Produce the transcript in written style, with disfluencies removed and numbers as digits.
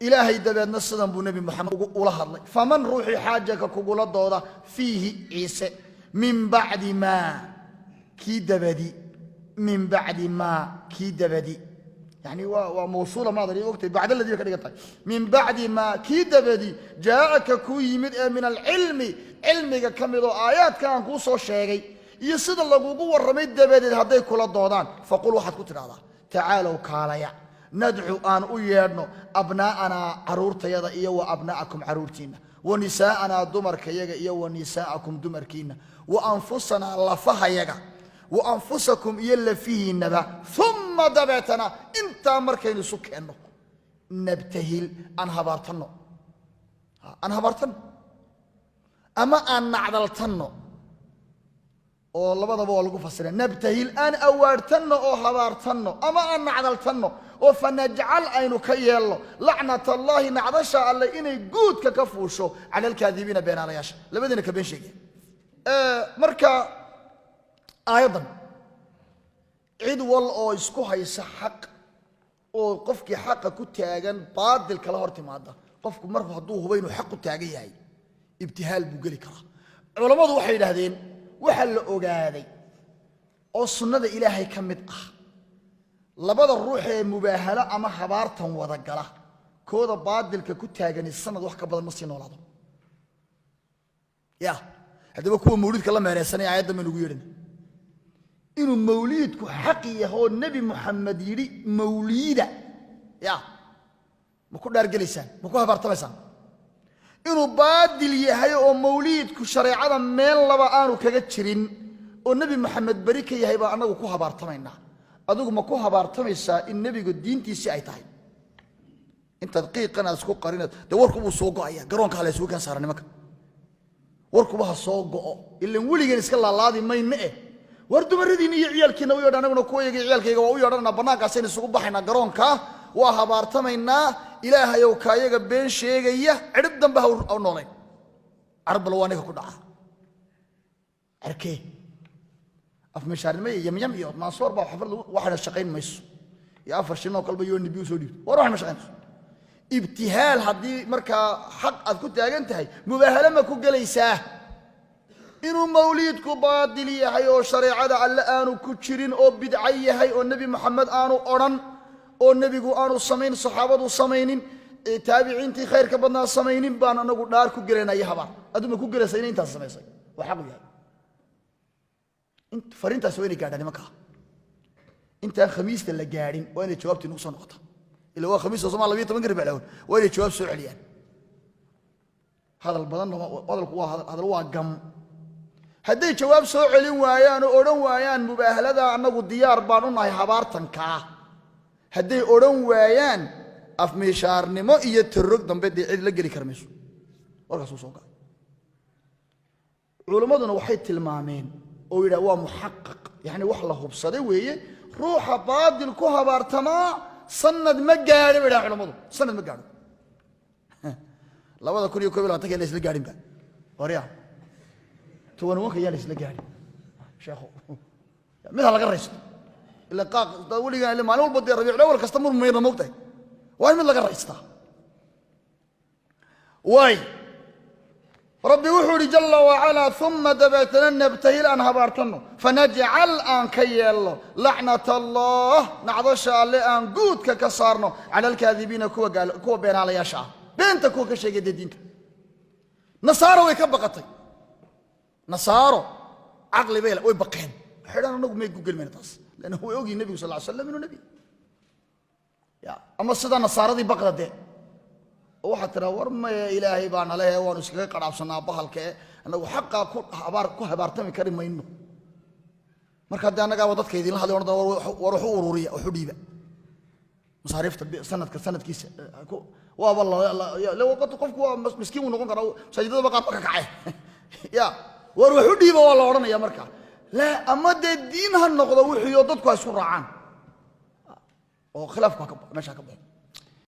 Ilaahay dabeedna sidan buu Nebi Moxamed ula hadlay: faman ruuxii xaajaka kugula dooda fiihi Ciise min bacdi maa kii dabadi, min bacdi maa kii dabadi, yani waa mawsuula maadani ogtahay, bacd aladii bay ka dhigan tahay. Min bacdi maa kii dabadi jaaaka kuu yimid ee min alcilmi, cilmiga ka mid oo aayaadka aan kuu soo sheegay iyo sida lagugu warramay dabadeed hadday kula doodaan, faqul, waxaad ku tidhahdaa: tacaalow, kaalaya, nadcu, aan u yeedhno, abnaa'anaa, caruurtayada, iyo wa abnaa'akum, caruurtiinna, wa nisaa'anaa, dumarkayaga, iyo wa nisaa'akum, dumarkiinna, wa anfusanaa, lafahayaga, wa anfusakum, iyo lafihiinnaba. Uma dabeetana intaa markaynu isu keenno, nabtahil, aan habaartanno, aan habaartanno ama aan nacdaltanno, oo labadaba waa lagu fasira. Nabtahil, aan awaadhtanno oo habaartanno ama aan nacdaltanno, oo fanajcal, aynu ka yeelno, lacnat allaahi, nacdasha alle, inay guudka ka fuusho, cala alkaadibiina, beenaalayaasha, labadiina ka been sheegaya. Marka aayaddan cid wal oo isku haysa xaq oo qofkii xaqa ku taagan baadil kala hor timaada, qofku marku hadduu hubo inuu xaq ku taagan yahay, ibtihaal buu geli karaa. Culammadu waxay yidhaahdeen waxaa la ogaaday oo sunnada Ilaahay ka mid ah, labada ruux ee mubaahalo ama habaartan wada gala, kooda baadilka ku taagani sanad wax ka badan ma sii noolaado. Ya haddaba kuwa mawliidka la meereysanaya, aayaddan baynu ugu yeedhina inuu mawliidku xaq yahoo Nebi Muxamed yidhi mawliida. Ya ma ku dhaargelaysaan? Ma ku habaartamaysaan? Inuu baadil yahay oo mawliidku shareecada meel laba aanu kaga jirin oo Nebi Moxamed beri ka yahay baa annagu ku habaartamaynaa. Adigu ma ku habaartamaysaa in nebigu diintiisii ay tahay? Intaad qiiqan aad isku qarinaad, dee warku buu soo go'aya. Garoonka ha la isugu keen saara nimanka, warkuba ha soo go'o, ilan weligeen iska laalaadi mayne. Eh, war dumaradiinna iyo ciyaalkiina u yeedha, anaguna kuwayaga iyo ciyaalkayga waa u yeedhananaa. Bannaankaasaynu isugu baxaynaa, garoonkaa waa habaartamaynaa. Ilaahayow, kaayaga been sheegaya cidhib dambe ha u noolayn. Carbal waa ninka ku dhaca arkee afmishaarnimo iyo yamyam iyo maansoor baa xaflad waxna shaqayn mayso, iyo afar shinoo kalba iyo nibiyu soo dhiibto. War waxna shaqayn mayso. Ibtihaal haddii markaa xaq aad ku taagan tahay, mubaahalo ma ku gelaysaa inuu mawliidku baadil yahay oo shareecada Alle aanu ku jirin oo bidco yahay oo Nebi Moxamed aanu odhan oo nebigu aanu samayn, saxaabadu samaynin, taabiciintii khayrka badnaa samaynin baan anagu dhaar ku gelaynaya habaar? Aduma ku gelaysa inay intaas samaysay oo xaqu yahay? Fariintaas waa inay gaadhaan nimankaa intaan Khamiista la gaadhin. Waa inay jawaabtii nagu soo noqota, ila waa Khamiista Somaa, 12-ka Rabic Awal waa inay jawaab soo celiyaan. Hadal badan, hadalku waa hadal, waa gam. Hadday jawaab soo celin waayaan oo odhan waayaan mubaahalada annagu diyaar baan u nahay habaartankaa, hadday odhan waayaan, afmiishaarnimo iyo tarog dambe dee cid la geli kar mayso. Warkaasuu soo galay. Culimmaduna waxay tilmaameen oo yidhaha waa muxaqaq, yacni wax la hubsaday weeye, ruuxa baadil ku habaartamaa sanad ma gaadho bay dhahan culimmadu, sanad ma gaadho. 2021-ka la isla gaadhinba, warya 21-ka yaa la isla gaadhin. Sheekhu mid ha laga raysto, ila qaaq weligaa ila maalin walba dee Rabiicul Awal kasta murmayna, moogtahay, waa in mid laga raystaa. Waay, Rabbi wuxuu idhi jala wacalaa: uma dabeetana nabtahil, aan habaartanno, fanajcal, aan ka yeelno, lacnat allah, nacdasha Alle, aan guudka ka saarno, cala alkaadibiina, kuwa beenaalayaasha ah, beenta kuwa ka sheegay dee diinta. Nasaaro way ka baqatay. Nasaaro caqli bay way baqeen. Waxay dhan anagu may ku gelmayna taas, lanna way ogyihin nebigu sal ly slam inuu nebi ya. Ama sida nasaaradii baqda dee, oo waxaad tiraa: war maya, Ilaahay baa nalehe, waanu iskaga qadhaabsanaa bahalka e, annagu xaqaa ku habaar ku habaartami kari mayno. Marka dee annagaaba dadka idinla hadlay odhan, war waxu ururiya, waxu dhiiba masaariifta sanadka sanadkiisa waaba qofku waa miskiin wuu noqon karaa, masaajidadaba qaar ba ka kacay ya. War waxu dhiiba waa la odhanaya marka laa, ama dee diin ha noqdo wixii oo dadku ha isku raacaan oo khilaafku ha ka meesha ka baxo.